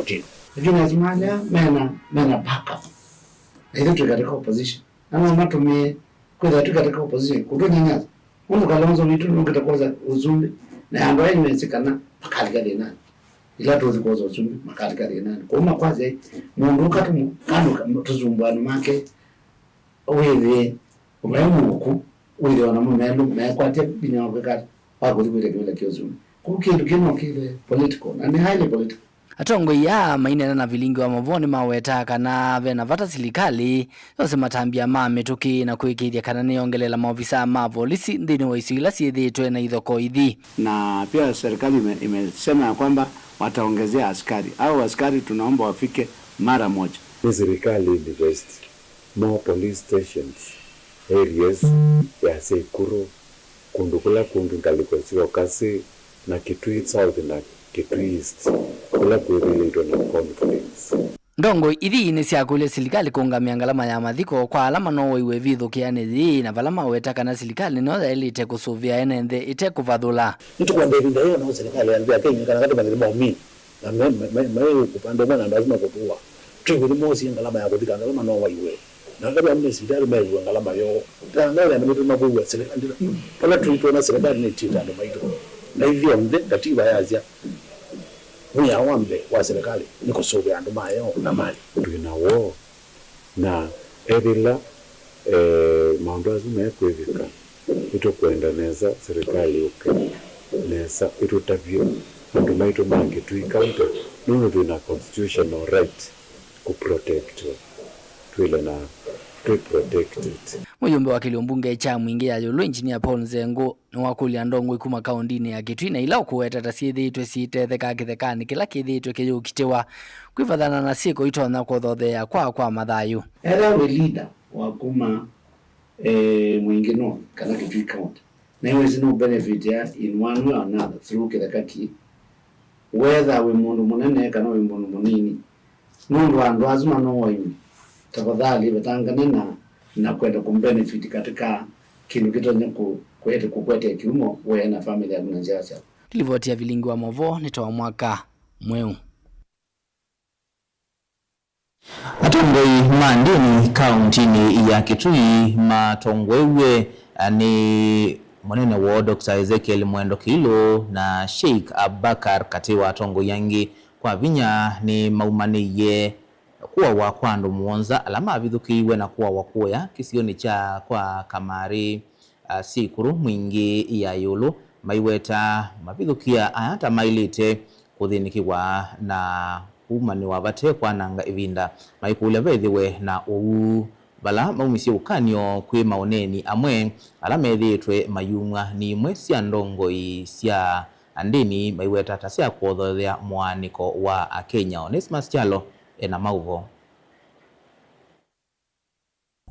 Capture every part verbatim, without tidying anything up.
Lakini asu malea mena, mena backup. Na ithuĩ twĩ katika opposition. Na no matũmĩe kwĩthĩa twĩ katika opposition kũtũnyanyasa. Nũndũ Kalonzo witũ nũkĩte kwosa ũsumbĩ, na andũ aa nĩmesĩ kana makalika thĩnanĩ. Ĩla tũthi kwosa ũsumbĩ, makalika thĩnanĩ. Kwoou makwasya, mũndũ ũka tũmũ-, kandũ ka-, tũsumbuanĩ make, wĩthĩe vai mũuku, wĩthĩe o namo melũ mekwatya vinya wa kwĩka ata, wa kũthi kwĩtya kĩvĩla kya ũsumbĩ. Kwoou kĩndũ kĩu no kĩthwe political, na nĩ highly political. Atongoi aa maineena na vilingi wa mavoo nĩmawetaa kana ve na vata silikalĩ yose matambya ma mĩtũkĩ na kũĩkĩĩthya kana nĩyongelela maovisaa ma volisi nthĩnĩ wa isio ila syĩthĩĩtwe na ithokoo ithi. Na pia serikali ime-, imesema ya kwamba wataongezea askari. Hao askari tunaomba wafike mara moja. Nĩ serikali invest more police stations areas ya Seikuru, kũndũ kũla kũngĩ ngalĩko syoka syĩ na Kitui South na Kitui East, kũla kwĩthĩĩtwe na conflicts. Ndongoi ithi nĩsyakũlya silikalĩ kũũngamĩa ngalama ya mathiko kwa ala manowaiwe ĩvithũkĩanĩ yĩĩ, na vala maweta kana silikalĩ nĩyo yaĩlĩte kũsũvĩa ene nthĩ ĩte kũvathũla. Nĩtũkwenda ĩvinda yĩana ũu silikalĩ ya nthĩ ya Kenya kana katũmanyĩthĩ maumini. Na me, me, me, me upande ũmwe na andũ asu makũtũa. Twĩw'e nĩmoosie ngalama ya kũthika ngalama no waiwe. Na aka vamwe sivitalĩ mew'e ngalama yoo. Kana ngalama nĩtũma kũw'a serikali. Vala tũitwona serikali nĩtĩte andũ maitũ. Na ithyonthe katiba yasya mwĩao wa mbee wa serikali nĩ kũsũvĩa andũ mayo na mali. Twĩ na woo. Na ethĩla, eh, maũndũ asu mekwĩvĩka, nĩtũkwenda nesa serikali yũke nesa ĩtũtavye andũ maitũ ma Kitui County, nũndũ twĩ na constitutional right kũprotectwa, twĩle na twĩ protected. Mũyũmbe wa kĩlio mbunge kya Mwingĩ ya Yũlũ, Engineer Paul Nzengũ, nĩwakũlya ndongoi kuma kaũndĩnĩ ya Kitui na ila ũkũweta ta syĩthĩĩtwe syĩtethekaa kĩthekanĩ kĩla kĩthĩĩtwe kĩyũkitĩwa kwĩvathana na syĩko itonya kũthotheea kwaa kwa mathayũ. Ethĩwa wĩ leader wa kuma, eh, Mwingĩ North kana Kitui County, na wĩsĩ no benefit ya in one way or another through kĩtheka kĩĩ, whether wĩ mũndũ mũnene kana wĩ mũndũ mũnini, nũndũ wa andũ asu manowaiwe, tafadhali vetangane na, na kwenda kũmbenefit katika kĩndũ kĩtonya kũ-, kũete-, kũkũetea kĩumo wee na family yaku na nzĩa syaku. Livoti ya vilingi wa mavoo nĩ ta wa mwaka mweũ. Atongoi ma ndĩni kaũntĩnĩ ya Kitui matongoew'e nĩ mũnene woo Doctor Ezekiel Mwendo Kĩilũ na Sheikh Abubakar, katĩ wa atongoi angĩ kwa vinya, nĩmaumanĩie kũawa kwa andũ mũonza ala mavithũkĩiwe na kũawa kũya kĩsionĩ kya kwa Kamarĩ, a, Seikuru Mwingĩ ya Yũlũ, maiweta mavithũkĩa aya ta maĩlĩte kũthĩnĩkĩwa na kumanĩwa vate kwananga ĩvinda, maikũlya vethĩwe na ũuu, vala maumisye ũkany'o kwĩ maũneeni amwe ala methĩĩtwe mayumw'a nĩ imwe sya ndongoi sya ndĩni maiweta ta sya kũothothea mũaanĩko wa Akenya. Onesmus Kyalo ena maũvoo.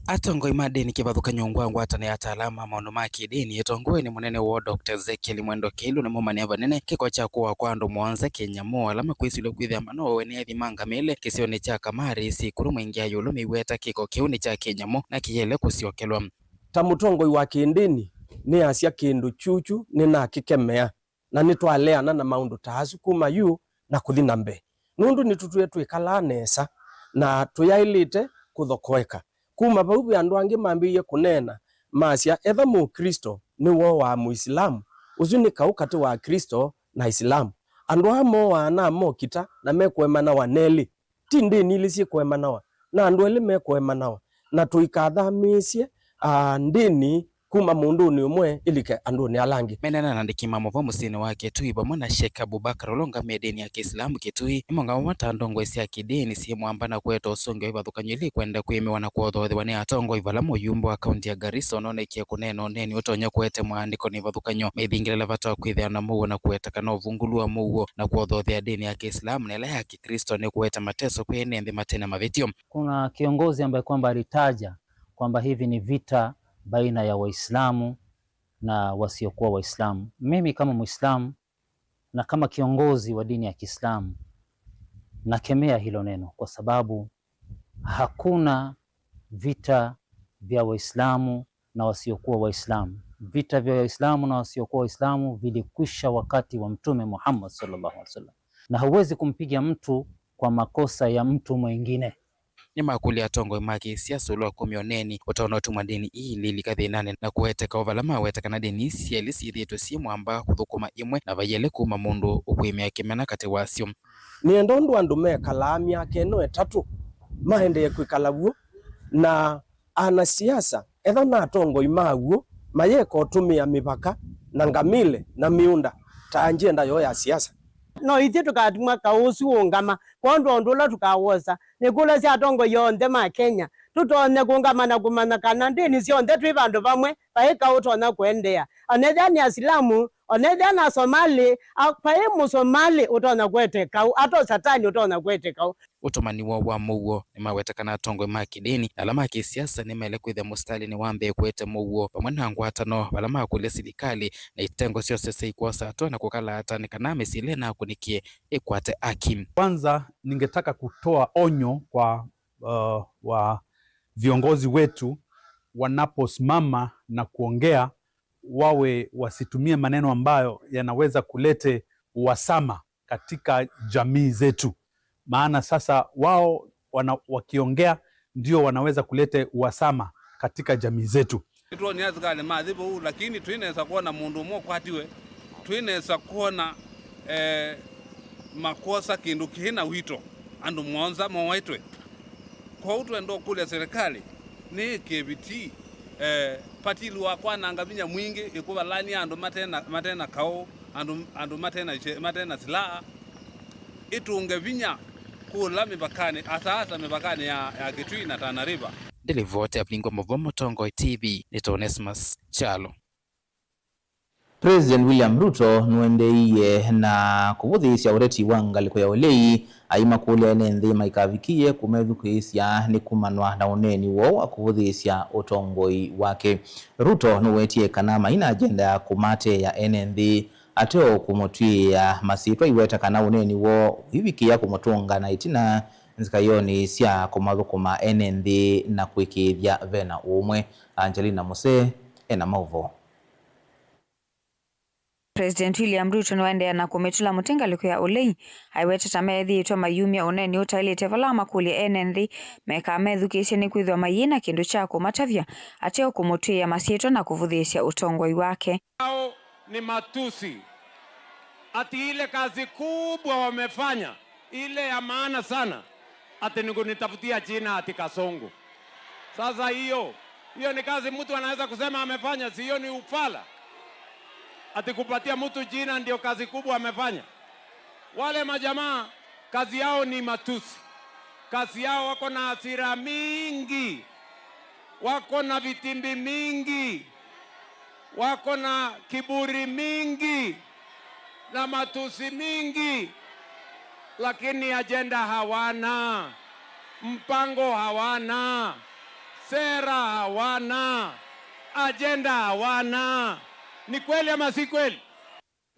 Atongoi ma ndĩni kĩvathũkany'o ungu wa ngwatanĩo ya ataalamu ma maũndũ ma kĩndĩni ĩtongoew'e nĩ mũnene woo Doctor Ezekiel Mwendo Kĩilũ nĩmaumanĩe vanene kĩko kya kũawa kwa andũ mũonza kĩnyamũ ala makwĩsilw'a kwĩthĩa manoewe nĩ ethi ma ngamĩle kĩsionĩ kya Kamarĩ, Seikuru Mwingĩ ya Yũlũ, meiweta kĩko kĩu nĩ kya kĩnyamũ na kĩyaĩle kũsyokelwa. Ta mũtongoi wa kĩndĩni, nĩasya kĩndũ kyukyu nĩnakĩkemea. Na nĩtwaleana na maũndũ ta asu kuma yu na kũthi na mbee, nũndũ nĩtũtwĩe twĩkalaa nesa na tũyaĩlĩte kũthokoeka. Kuma vau, ve andũ angĩ mambĩĩie kũneena, masya, etha Mũklĩsto nĩwooaa Mũisilamu, ũsu nĩ kaũ katĩ wa Aklĩsto na Aisilamu? Andũ aa mooaa na mokita na mekũemanawa nelĩ. Ti ndĩni ilĩ syĩkũemanawa, na andũ elĩ mekũemanawa, na tũikathamĩĩsye, aa, ndĩni kuma mũndũnĩ ũmwe ĩlike andũnĩ ala angĩ. Meneena na andĩki ma maũvoo mũsyĩnĩ wa Kitui vamwe na Sheikh Abubakar ũla ũngamĩe ndĩni ya Kĩisilamu Kitui, nĩmaũngama vamwe ta ndongoi sya kĩndĩni syĩ mwamba na kũete ũsũngĩo wa ivathũkany'o ila ikwenda kwĩmĩwa na kũothothewa nĩ atongoi, vala mũyumbe wa kaunti ya Garissa ũnonekie kũneena ũneeni ũtonya kũete mũaanĩko na ivathũkany'o, maithingĩlĩla vata wa kwĩthĩana na mũuo na kũweta kana ũvungũlu wa mũuo na kũothothea ndĩni ya Kĩisilamu na ĩla ya Kĩklĩsto nĩ kũete mateso kwĩ ene nthĩ mate na mavĩtyo. Kuna kiongozi ambaye kwamba alitaja kwamba hivi ni vita baina ya Waislamu na wasiokuwa Waislamu. Mimi kama Muislamu na kama kiongozi wa dini ya Kiislamu, nakemea hilo neno, kwa sababu hakuna vita vya Waislamu na wasiokuwa Waislamu. Vita vya Waislamu na wasiokuwa Waislamu vilikwisha wakati wa Mtume Muhammad sallallahu alaihi wasallam. Na huwezi kumpiga mtu kwa makosa ya mtu mwingine. Nĩmakũlya atongoi ma kĩsiasa ũla ũkũmya ũneeni ũtonya ũtuma ndĩni ii ilĩ ilika thĩnanĩ na kũeteka o vala maweta kana ndĩni ii syelĩ syĩthĩĩtwe syĩ mwamba kũthũkũma ĩmwe na vaielĩ kuma mũndũ ũkwĩmĩa kĩmena katĩ wasyo. Nĩenda ũndũ andũ mekalaa myaka ĩno ĩtatũ maendee kwĩkala w'o, na anasiasa, etha na atongoi ma w'o, mayeka ũtũmĩa mĩvaka na ngamĩle na mĩũnda ta angyenda yoo ya siasa. No ithyĩ tũkatuma kaũ ũsu ũũngama, kwondũ wa ũndũ ũla tũkawosa. Nĩkũlasya atongoi onthe ma Kenya tũtonye kũũngama na kũmanya kana ndĩni syonthe twĩ vandũ vamwe, vai kaũ ũtonya kũendeea. O na ethĩwa nĩ Asilamu, o na ethĩwa nĩ Asomali, a- vai Mũsomali ũtonya kũete kaũ, ata ũsatani ũtonya kũete kaũ. Ũtũmani woo wa mũuo. Nĩmaweta kana atongoi ma kĩndĩni na ala ma kĩsiasa nĩmaĩle kwĩthĩa mũsitalĩnĩ wa mbee kũete mũuo vamwe na ngwatano vala makũlya silikalĩ na itengo syose syai kwosa atũa na kũkalaata nĩ kana mĩsyĩ ĩla ĩnakũnĩkie ĩkwate aki. Kwanza, ningetaka kutoa onyo kwa uh, wa viongozi wetu wanaposimama na kuongea, wawe wasitumie maneno ambayo yanaweza kulete uhasama katika jamii zetu, maana sasa wao wana, wakiongea ndio wanaweza kulete uhasama katika jamii zetu. Nĩtwonie asikalĩ mathi vau, lakini twĩnesa kwona mũndũ ũmwe ũkwatiwe, twĩnesa kwona eh, makwosa kĩndũ kĩĩ na wito, andũ mũonza mowaĩtwe. Kwoou twenda ũkũlya serikali nĩĩkĩe vitii eh, patili wa kwananga vinya mwingĩ ĩkũvalany'a andũ mate na, mate na kaũ, andũ, andũ mate na, mate na silaha, ĩtũnge vinya kũla mĩvakanĩ, ata ata mĩvakanĩ ya, ya Kitui na Tana River. Ndĩlivoti Avingwa Mũvwa, Mũtongoi T V, nĩ Onesmus Kyalo. President William Ruto nũendeeie na kũvũthĩĩsya ũteti wa ngalĩko ya ũlei, aimakũlya ene nthĩ maikavikĩĩe kũmethukĩĩsya nĩ kumanwa na ũneeni woo wa kũvũthĩĩsya ũtongoi wake. Ruto nũwetie kana mai na agenda ya kũmaatĩĩa ene nthĩ ateo kũmũtw'ĩĩa masyĩtwa aiweta kana ũneeni woo ũivikĩĩa kũmũtũnga na ĩtina nzikaĩonĩ sya kũmathũkũma ene nthĩ na kũĩkĩĩthya vena ũũmwe. Angelina Musee ena maũvoo. President William Ruto nĩwaendeea na kũmĩtũla mũtĩ ngalĩko ya ũlei, aiweta ta meethĩĩtwe mayumya ũneeni ũtaĩlĩte vala amakũlya ene nthĩ mekaa methukĩĩsye nĩkwĩthĩwa mayĩ na kĩndũ kya kũmatavya ateo kũmũtw'ĩĩa masyĩtwa na kũvũthĩĩsya ũtongoi wake. Hao ni matusi ati ile kazi kubwa wamefanya, ile ya maana sana, ati ni kunitafutia jina ati Kasongo. Sasa hiyo, hiyo ni kazi mtu anaweza kusema amefanya? Si hiyo ni ufala? Ati kupatia mtu jina ndio kazi kubwa amefanya? Wale majamaa kazi yao ni matusi. Kazi yao, wako na hasira mingi, wako na vitimbi mingi, wako na kiburi mingi na matusi mingi, lakini ajenda hawana, mpango hawana, sera hawana, ajenda hawana. Ni kweli ama si kweli?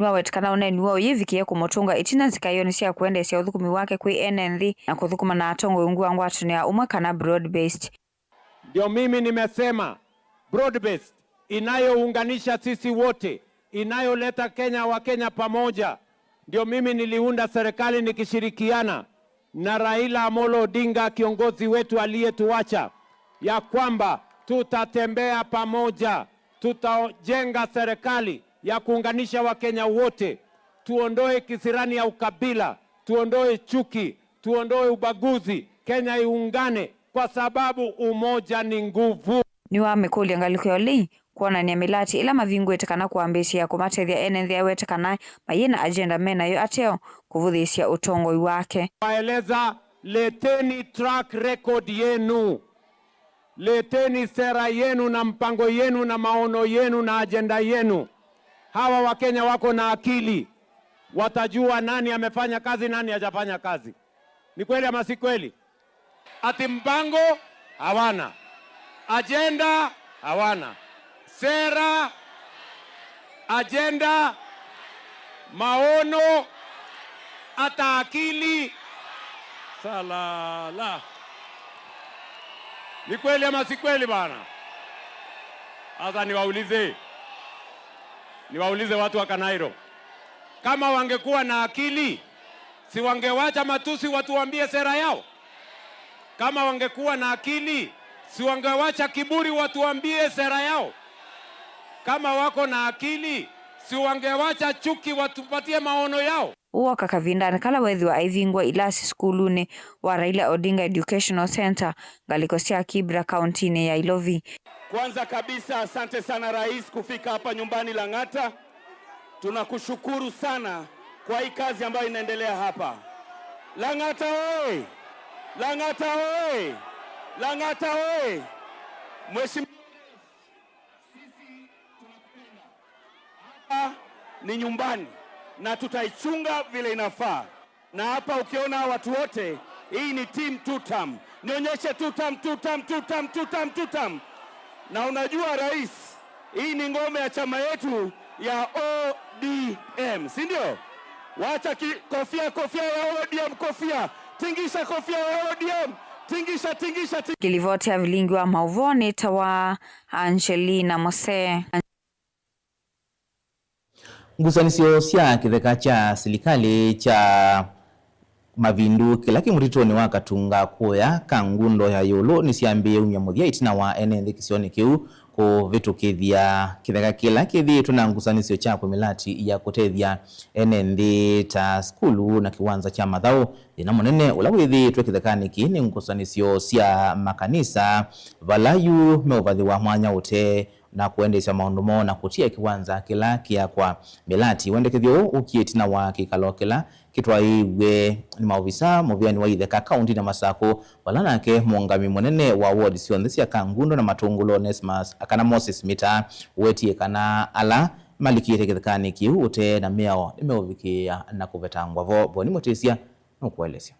Nĩwaweta kana ũneeni woo ũyĩvikĩe kũmũtũnga ĩtina nzikaĩonĩ sya kũendeesya ũthũkũmi wake kwĩ ene nthĩ na kũthũkũma na atongoi ungu wa ngwatanĩo ya ũmwe kana broad based. Ndio mimi nimesema broad based, inayounganisha sisi wote, inayoleta Kenya, wa Kenya pamoja. Ndio mimi niliunda serikali nikishirikiana na Raila Amolo Odinga, kiongozi wetu aliyetuacha, ya kwamba tutatembea pamoja, tutajenga serikali ya kuunganisha Wakenya wote, tuondoe kisirani ya ukabila, tuondoe chuki, tuondoe ubaguzi, Kenya iungane kwa sababu umoja ni nguvu. Nĩwamĩkũlya ngalĩko ya ũlei kwonany'a mĩlatĩ ĩla mavingũĩte kana kwambĩĩsya ya kũmatethya ene nthĩ aiwete kana mayĩ na agenda me nayo ateo kũvũthĩĩsya ũtongoi wake. Waeleza, leteni track record yenu, leteni sera yenu na mpango yenu na maono yenu na agenda yenu. Hawa Wakenya wako na akili, watajua nani amefanya kazi, nani hajafanya kazi. Ni kweli ama si kweli? Ati mpango hawana, ajenda hawana, sera, ajenda, maono, hata akili. Salala. Ni kweli ama si kweli bana? Sasa niwaulize, niwaulize watu wa Kanairo, kama wangekuwa na akili, Si wangewacha matusi watuambie sera yao? Kama wangekuwa na akili, si wangewacha kiburi watuambie sera yao? Kama wako na akili, si wangewacha chuki watupatie maono yao? Ũu woka kavindanĩ kala weethĩwa aivingũa ilasi sukulunĩ wa Raila Odinga Educational Centre, ngalĩko sya Kibra, kauntinĩ ya Ilovi. Kwanza kabisa, asante sana Rais kufika hapa nyumbani Lang'ata. Tunakushukuru sana kwa hii kazi ambayo inaendelea hapa. Lang'ata oye! Lang'ata oye! Lang'ata oye! Mheshimiwa, sisi tunakupenda. Hapa ni nyumbani na tutaichunga vile inafaa. Na hapa ukiona hawa watu wote, hii ni team two term. Nionyeshe two term, two term, two term, two term, two term. Na unajua rais, hii ni ngome ya chama yetu ya O D M, si ndio? Wacha ki-, kofia, kofia ya O D M, kofia. Tingisha kofia ya O D M. Tingisha, tingisha, tingisha. Kĩlivoti ya vilingi wa maũvoo nĩtawa Angelina Mose. Ngusanĩsyo sya kĩtheka kya silikalĩ kya Mavindu kĩla kĩ mũtitũnĩ wa Katunga kũya Kangundo ya ĩũlũ nĩsyambĩĩe umya mũthya ĩtina wa ene nthĩ kĩsionĩ kĩu kũvĩtũkĩthya kĩtheka kĩla kĩthĩĩtwe na ngusanĩsyo kya kwĩ mĩlati ya kũtethya ene nthĩ ta sukulu na kĩwanza kya mathaũ. Thĩna mũnene ũla wĩthĩĩtwe kĩthekanĩ kĩĩ nĩ ngusanĩsyo sya makanisa, vala yu meũvathĩwa mwanya ũtee na kũendeesya maũndũ moo na kũtia kĩwanza kĩla kĩakwa. Mĩlati wendekethyo ũũ ũkie ĩtina wa kĩkalo kĩla kĩtwaĩĩw'e nĩ maovisa mũvĩanĩ wa itheka kaũntinĩ ya Masakũ, vala nake mũũngami mũnene wa wodi syonthe sya Kangundo na Matũngũlũ Onesmus kana Moses Mita wetie kana ala malikĩte kĩthekanĩ kĩu ũtee na mĩao nĩmeũvikĩĩa na kũvetangwa vo. Boni Mũtĩsya nũkũelesya.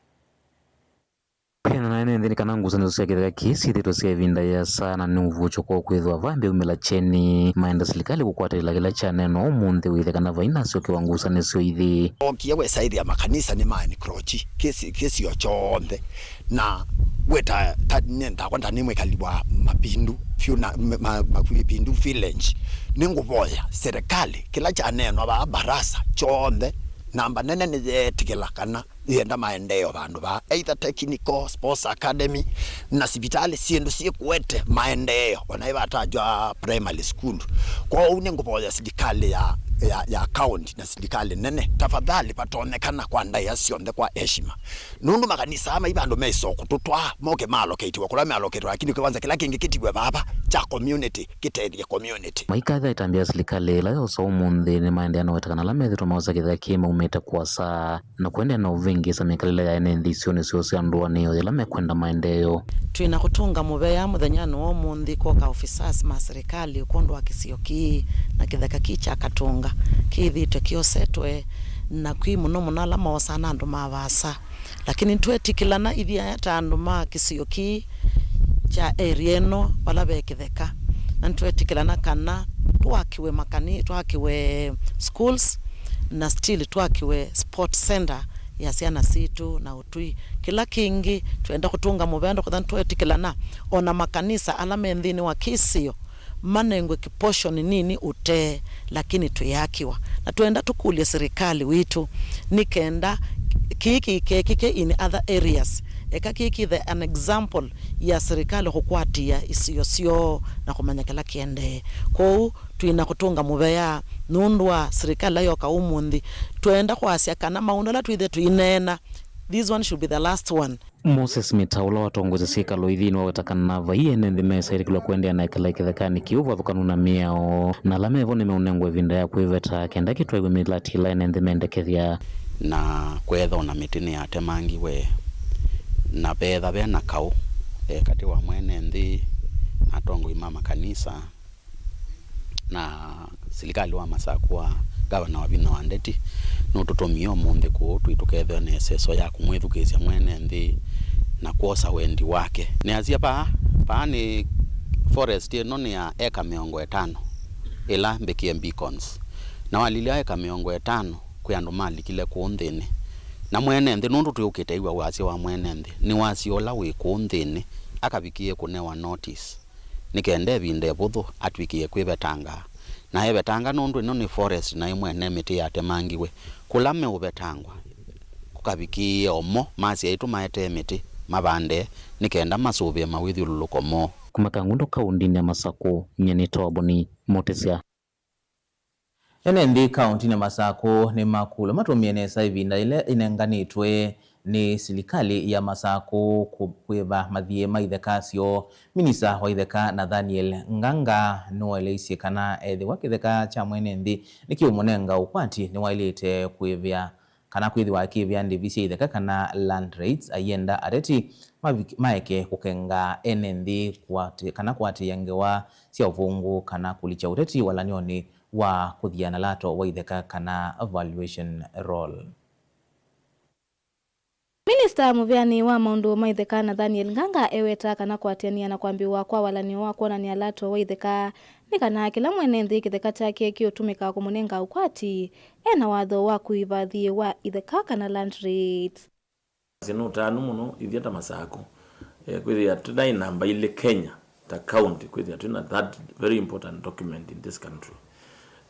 Kwĩanana na ene nthĩ nĩ kana ngusanĩsyo sya kĩtheka kĩĩ syĩthĩĩtwe sya ĩvinda yĩasa na nĩ ũvuũkyo kwoo kwĩthĩwa vaa mbĩumĩla kyeni maenda silikalĩ kũkwatĩlĩla kĩla kyaneenwa ũmũnthĩ wĩthĩe kana vai na asyokewa ngusanĩsyo ithi. Ookie wesaĩthĩa makanisa nĩ ma encroach kĩsi-, kĩsio kyonthe, na weta ta, nĩ ntakwa nda nĩ mwĩkali wa Mapindu vyũ na ma, ma, Mapindu village. Nĩngũvoya serikali kĩla kyaneenwa vaa barasa kyonthe, namba nene nĩyeetĩkĩla kana yenda maendeeo vandũ vaa, either technical, sports academy, na sivitalĩ syĩndũ syĩkũete maendeeo, ona ĩvatajwa primary school. Kwoou nĩngũvoya silikalĩ ya, ya, ya county na silikalĩ nene, tafadhali, vatonyekana kwa ndaĩa syonthe kwa heshima, nũndũ makanisa aa mai vandũ meĩsa kũtũtwaa moke maaloketiwa kũla mealoketiwa, lakini kĩwanza kĩla kĩngĩ kĩtiwe vava kya community kĩtethye community. Maikatha ĩtambya ya silikalĩ ĩla yosa ũmũnthĩ nĩmaendeea na weta kana ala methĩtwe maosa kĩtheka kĩĩ maumĩte kũasa na kũendeea na ũvĩngĩĩsa mĩkalĩle ya ene nthĩ isionĩ syoo sya ndũanĩo yĩla mekwenda maendeeo. Twĩ na kũtũnga mũvea mũthenyanĩ wa ũmũnthĩ kwoka officers ma silikalĩ kwondũ wa kĩsio kĩĩ na kĩtheka kĩĩ kya Katunga kĩthĩĩtwe kĩosetwe, na kwĩ mũno mũno ala moosaa na andũ ma vaasa. Lakini nĩtweetĩkĩlana ithyĩ aya ta andũ ma kĩsio kĩĩ kya area ĩno vala ve kĩtheka, na nĩtweetĩkĩlana kana twakiwe makani-, twakiwe schools, na still twakiwe sport center ya syana sitũ na ũtwi. Kĩla kĩngĩ twenda kũtũnga mũvea ndũkũtha nĩtweetĩkĩlana ona makanisa ala me nthĩnĩ wa kĩsio manengwe kĩportion nini ũtee, lakini twĩakiwa. Na twenda tũkũlye silikalĩ witũ nĩ kenda kĩĩ kĩkekĩke in other areas. Eka kĩĩ kĩthe an example ya silikalĩ kũkwatĩa isio syoo na kũmanya kĩla kĩendee. Kwoou twĩ na kũtũnga mũvea nũndũ wa silikalĩ ĩla yoka ũmũnthĩ. Twenda kwasya kana maũndũ ala twĩthe tũineena, this one should be the last one. Moses Mita, ũla watongoesye syĩkalo ithi, nĩwaweta kana vai ene nthĩ mesaĩlĩkĩlwa kũendeea na ĩkala kĩthekanĩ kĩu vathũkanu na mĩao, na ala mevo nĩmeũnengwa ĩvinda ya kwĩveta kenda kĩtwaĩwe mĩlati ĩla ene nthĩ mendekethya. Na kweethwa na mĩtĩ nĩyatemangiwe, na veetha ve na kaũ, e, katĩ wa mwene nthĩ na atongoi ma makanisa, na silikalĩ wa Masakũ wa Ngavana Wavinya wa Ndeti nũtũtũmie ũmũnthĩ kũũ twĩ tũkethĩwe na ĩseso ya kũmwĩthukĩĩsya mwene nthĩ na kwosa wendi wake. Nĩasya, vaa, vaa nĩ forest ĩno nĩ ya eka mĩongo ĩtano ĩla mbĩkĩe beacons, na walilya eka mĩongo ĩtano kwĩ andũ malikile kũũ nthĩnĩ. Na mwene nthĩ, nũndũ twĩũkĩte ĩw'a wasya wa mwene nthĩ, nĩ wasya ũla wĩ kũũ nthĩnĩ akavikĩe kũnewa notice. Nĩ kenda ĩvinda ĩvũthũ atw'ĩkĩe kwĩvetanga. Na evetanga nũndũ ĩno nĩ forest na ĩ mwene mĩtĩ yatemangiwe. Kũla meũvetangwa, tũkavikĩĩe o mo masya aitũ maetee mĩtĩ mavande nĩ kenda masũvĩe mawĩthyũlũlũko moo. Kuma Kangundo kaũndĩnĩ ya Masakũ, nyie nĩ Toboni Mũtĩsya. Ene nthĩ kaũntĩnĩ ya Masakũ nĩmakũlw'a matũmĩe nesa ĩvinda yĩla ĩnenganĩtwe nĩ silikalĩ ya Masakũ kũ-, kũĩva mathiĩ ma itheka syoo. Minista wa itheka Nathaniel Nganga nĩwaeleisye kana ethĩwa kĩtheka kya mwene nthĩ nĩkĩũmũnenga ũkwati, nĩwaĩlĩte kũĩvĩa kana kwĩthĩwa akĩĩvĩa ndĩvi sya itheka kana land rates, ayenda ateti mavik-, maeke kũkenga ene nthĩ kũatĩ-, kana kũatĩĩa ngewa sya ũvũngũ kana kũlikya ũteti walany'onĩ wa kũthiana lato wa itheka kana valuation roll. Minista mũvĩanĩ wa maũndũ ma itheka Nathaniel Nganga eweta kana kũatĩanĩa na kwambĩĩwa kwa walany'o wa kwonany'a lato wa itheka nĩ kana kĩla mwene nthĩ kĩtheka kyake kĩũtũmĩka kũmũnenga ũkwati, ena watho wa kũĩva thiĩ wa itheka kana land rates. Nĩ ũtanu mũno ithyĩ ta Masakũ, eh, kwĩthĩa twĩ na namba ilĩ Kenya ta county, kwĩthĩa twĩ na that very important document in this country.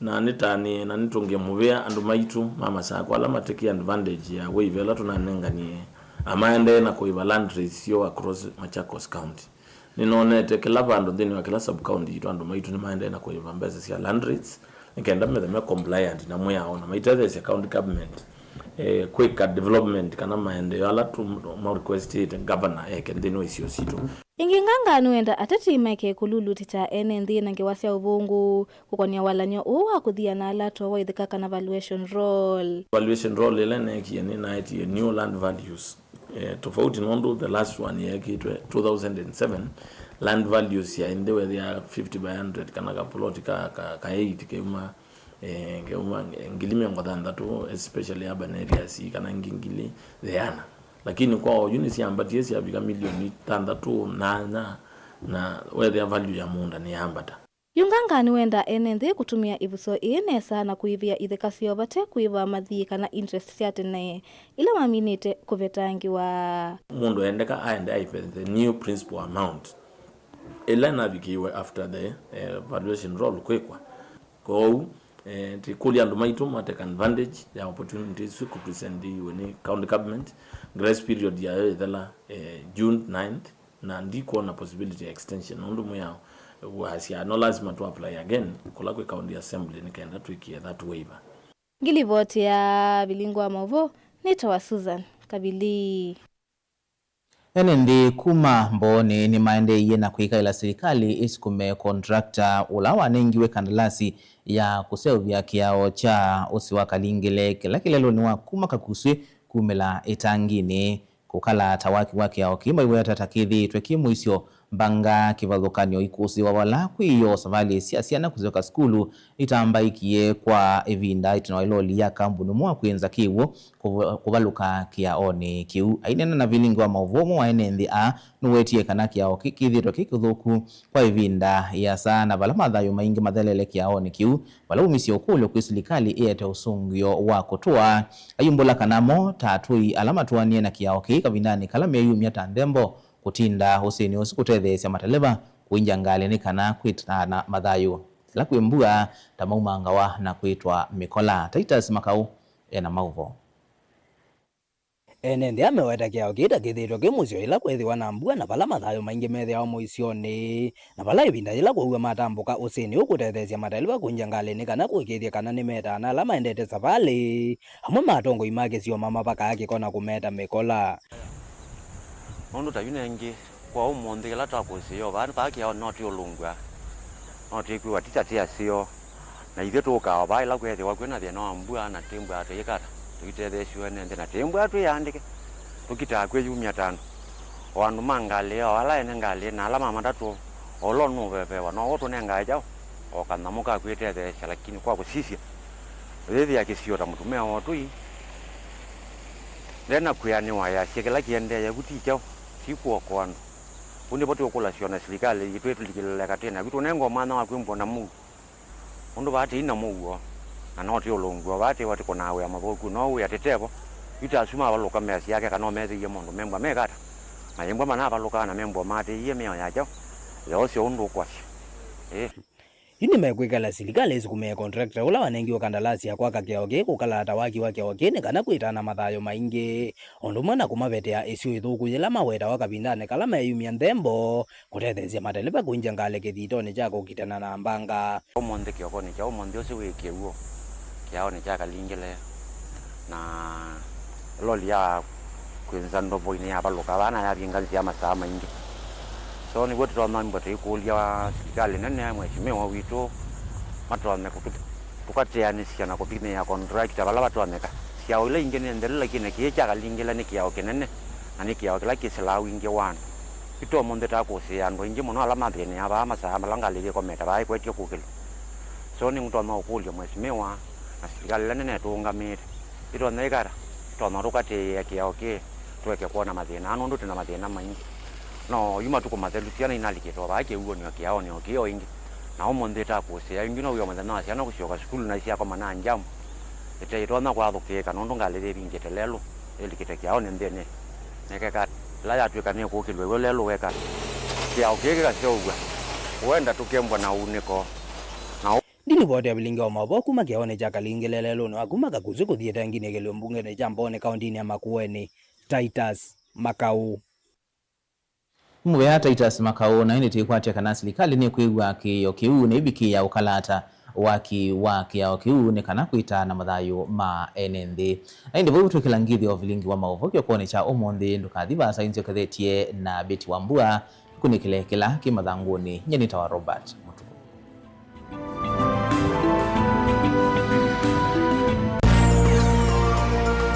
Na nĩtanĩe na nĩtũngĩe mũvea andũ maitũ ma Masakũ ala matĩkĩ advantage ya waiver ĩla tũnanenganie, na maendee na kũĩva land rates syoo across Machakos County. Nĩnonete kĩla vandũ nthĩnĩ wa kĩla sub county yitũ andũ maitũ nĩmaendee na kũĩva mbesa sya land rates, nĩ kenda methe me compliant na mwĩao na maitetheesya county government, eh, kwĩka development kana maendeeo ala tũ-, ma requestĩte governor eke nthĩnĩ wa isio sitũ. Ĩngĩ Nganga nĩwenda ateti maeke kũlulutĩkya ene nthĩ na ngewa sya ũvũngũ kũkonĩa walany'o ũũ wa kũthiana lato wa itheka kana valuation roll. Valuation roll ĩla neekie nĩnaetie new land values. Eh, tofauti nũndũ the last one yeekĩtwe two thousand and seven, land values syaĩ nthĩ wethĩa fifty by hundred kana kapuloti ka, ka, ka eight keuma, eh, keuma ngili mĩongo thanthatũ, especially urban areas, kana ngi-, ngili ĩana. Lakini kwa oyu nĩsyambatie syavika milioni thanthatũ nyanya, na wethĩa value ya mũũnda nĩyambata. Yu Nganga nĩwenda ene nthĩ kũtũmĩa ĩvuso ĩĩ nesa na kũĩvĩa itheka syoo vate kũĩva mathiĩ kana interest sya tene ila maminĩte kũvetangĩwa. Mũndũ endeka aende aĩve the new principal amount ĩla ĩnavikĩiwe after the, eh, valuation roll kwĩkwa. Kwoou, eh, tĩkũlya andũ maitũ ma take advantage ya opportunity isu kũpresentiwe nĩ county government. Grace period yayo ĩthela, eh, June ninth. Na ndikwona possibility ya extension, nũndũ mwĩao wasya no lazima tũ apply again kũla kwĩ county assembly nĩ kenda twĩkĩe that waiver. Ngilivoti ya Vilingi wa Maũvoo, nĩtawa Susan Kavili. Ene nthĩ kuma Mbooni nĩmaendeeie na kwĩkaĩla silikalĩ ĩsukume contractor ũla wanengiwe kandalasi ya kũseũvya kĩao kya ũsĩ wa Kalingile kĩla kĩlelũnĩ wa kuma Kakuswĩ kumĩla ĩtanginĩ. Kũkala ta waki wa kĩao kĩĩ maiweta ta kĩthĩĩtwe kĩ mũisyo, mbanga, kĩvathũkany'o, ikũsĩĩwa vala kwĩoo, savalĩ sya syana kũsyoka sukulu itambaĩkie kwa ĩvinda ĩtina wa ĩloli ya kambuni ũmwe wa kwĩnza kĩw'ũ kũv-, kũvalũka kĩaonĩ kĩu. Aineena na Vilingi wa Maũvoo, ũmwe wa ene nthĩ aa nũwetie kana kĩao kĩĩ kĩthĩĩtwe kĩ kĩthũku kwa ĩvinda ĩasa, na vala mathayũ maingĩ mathelele kĩaonĩ kĩu, vala waumisye ũkũlyo kwĩ silikalĩ ĩete ũsũngĩo wa kũtũa. Ayumbũla kana mo ta atũi ala matũanie na kĩao kĩĩ kavindanĩ kala meyumya ta nthembo, kũtinda ũsĩnĩ ũsu kũtetheesya mateleva kũingya ngalĩ nĩ kana kwĩtana mathayũ yĩla kwĩ mbua, ta maumangawa na kwĩtwa mĩkola. Titus Makau ena maũvoo. Ene nthĩ aa meweta kĩao kĩĩ ta kĩthĩĩtwe kĩ mũisyo yĩla kwĩthĩwa na mbua na vala mathayũ maingĩ methĩawa mũisyonĩ, na vala ĩvinda yĩla kũua matambũka ũsĩnĩ ũkũtetheesya mateleva kũingya ngalĩnĩ kana kũĩkĩĩthya kana nĩmetaa na ala maendete savalĩ. Amwe ma atongoi ma kĩsio mamavakaa kĩko na kũmeta mĩkola. Nũndũ ta yu nengĩ, kwa ũmũnthĩ kĩla twakũsĩĩo vaa, vaa kĩao no twĩũlũngw'a, no twĩkwĩwa ti ta tĩ aseo. Na ithyĩ tũũkaa o vaa ĩla kwĩthĩwa kwĩ na thĩna wa mbua, na tĩmbwaa tũyĩka ata? Tũitetheesye ene nthĩ, na tĩmbwaa twĩyandĩke. Tũkitaa kwĩyumya ta andũ, o andũ ma ngalĩ, o ala ene ngalĩ, na ala ma matatũ, o ũla ũnũvevewa, no w'o ũtũnengaa kyaũ? O kanyamũ ka kwĩtetheesya, lakini kwa kũsisya, ũyĩthĩa kĩsio ta mũtumĩa wa ũtũi ndena kwĩanĩwa, easya kĩla kĩendee vu ti kyaũ, ti kũokoa andũ. Vu nĩvo tũkũlasya o na silikalĩ yitũ ĩtũlikĩlĩle katĩ, na vu tũnengwa mwanya wa kwĩmbwa na mũuo. Ũndũ vaa tĩi na mũuo, na no twĩũlũngw'a o vaa tĩwa tũkũnaa wĩa mathũku, no wĩa tĩtevo, yu ta asu mavalũka measya ake kana ũmethĩie maũndũ membwa meka ata? Mayĩmbwa manavalũkaa na membwa maatĩĩie mĩao ya kyaũ? Yoosya ũndũ ũkwasya. Ĩĩ. Yu nĩmekwĩkala silikalĩ ĩsukumĩe contractor ũla wanengiwe kandalasi ya kwaka kĩao kĩĩ kũkalata waki wa kĩao kĩĩ nĩ kana kwĩtana mathayũ maingĩ, o ũndũ ũmwe na kũmavetea ĩsyũ ĩthũku yĩla mawetawa kavindanĩ kala meyumya nthembo kũtetheesya mateleva kũingya ngalĩ kĩthitonĩ kya kũkitana na mbanga. Ũmũnthĩ kĩokonĩ kya ũmũnthĩ ũsu wĩ kĩw'ũ kĩaonĩ kya Kalingile, na loli ya kwĩnza ndovoinĩ yavalũka vaa na yavinga nzĩa masaa maingĩ. So nĩw'o tũtonya mbwa tũikũlya silikalĩ nene, mheshimiwa witũ, matonye kũtũ-, tũkateanĩsya na kũthimĩa contractor vala vatonyeka. Syao ila ingĩ nĩ nthelu, lakini kĩĩ kya Kalingile nĩ kĩao kĩnene na nĩ kĩao kĩla kĩsĩlaa wingĩ wa andũ. Yu ta ũmũnthĩ takũsĩĩa andũ aingĩ mũno ala mathĩnĩaa vaa masaa ala ngalĩ yĩkomete vaa ĩkwetye kũkĩlw'a. So nĩngũtonya ũkũlya mheshimiwa na silikalĩ ĩla nene ĩtũũngamĩte, ĩtonya ĩkata, ĩtonya tũkatĩĩa kĩao kĩĩ tũeke kwona mathĩna aa, nũndũ twĩ na mathĩna maingĩ. No yu matukũ mathelu syana inalikĩte o vaa kĩw'ũnĩ o kĩaonĩ o kĩĩ o ĩngĩ, na ũmũnthĩ ĩtakũsĩĩa ĩngĩ no wĩo mũthenya wa syana kũsyoka sukulu na isyakoma na njamu ĩte ĩtonya kwathũkĩĩka nũndũ ngalĩ yĩvingĩte lelũ ĩlikĩte kĩaonĩ nthĩnĩ. Nekeka ĩla yatw'ĩka nĩkũkĩlw'a ĩw'o lelũ weka kĩao kĩĩ kĩkaseũvw'a, ũenda tũkembwa na ũunĩko na ũ- Ndilivoti ya vilingi wa maũvoo kuma kĩaonĩ kya Kalingile lelũnĩ wa kuma Kakusu kũthi ĩtenginĩ kĩlio mbungenĩ kya Mbooni kaũntĩnĩ ya Makueni, Titus Makau. Mũvea Titus Makau, na ĩndĩ tĩkwatya kana silikalĩ nĩkwĩw'a kĩĩo kĩu na ĩvikĩĩa ũkalata waki wa kĩao kĩu nĩ kana kwĩtaa na mathayũ ma ene nthĩ. Na ĩndĩ vau twĩkĩla ngĩthyo vilingi wa maũvoo kĩokonĩ kya ũmũnthĩ, ndũkathi vaasa, inzyokethetye na Betty Wambua, ĩkunĩkĩle kĩla kĩ mathangũnĩ. Nyie nĩtawa Robert